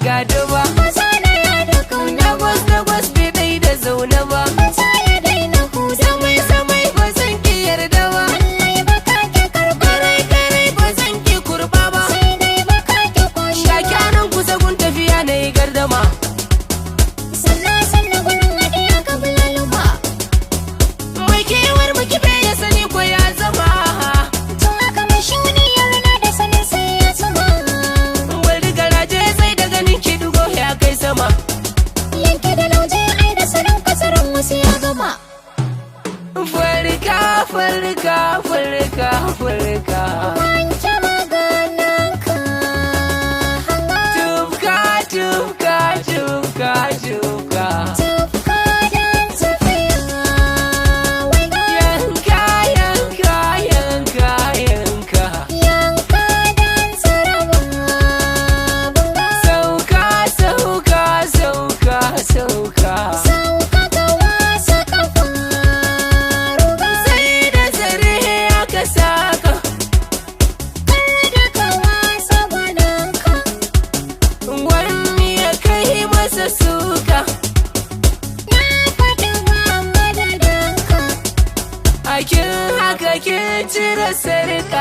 gado ba. Ba za na yada kauna ba. Dagwas dagwas bai dai da zaune ba. Ba za ya daina huda. Samai samai ba zan ki yarda ba. Lallai ba ka ki karba. Karai karai ba zan ki kurba ba. Sai dai ba ka ki koshi Ga ba. kyanan kusa gun tafiya na yi gardama. Sanna sanna gurin haɗiya ka bulaluma. Mai kewar mu kife ya sani ko ya zama. Tun haka mai shuni ya rina da sanin sai ya zama. Wani garaje sai da ganin ki dugo ya kai sama. Yanke da lauje ai da sanin kasarin wasu ya gama. Farka farka farka farka. Wanke magananka hanga. Tufka tufka tufka tufka. Tufka don tafiya waiga. Yanka yanka yanka yanka. Yanka don tsaraba bunga. Sauka sauka sauka sauka. Sauka ka wasa kafa ruga. Sai da zare aka saka. Kar da ka wasa gwaninka. Wani ya kai masa suka. Na faɗi ba madadinka. Akin haka kin cire sarka.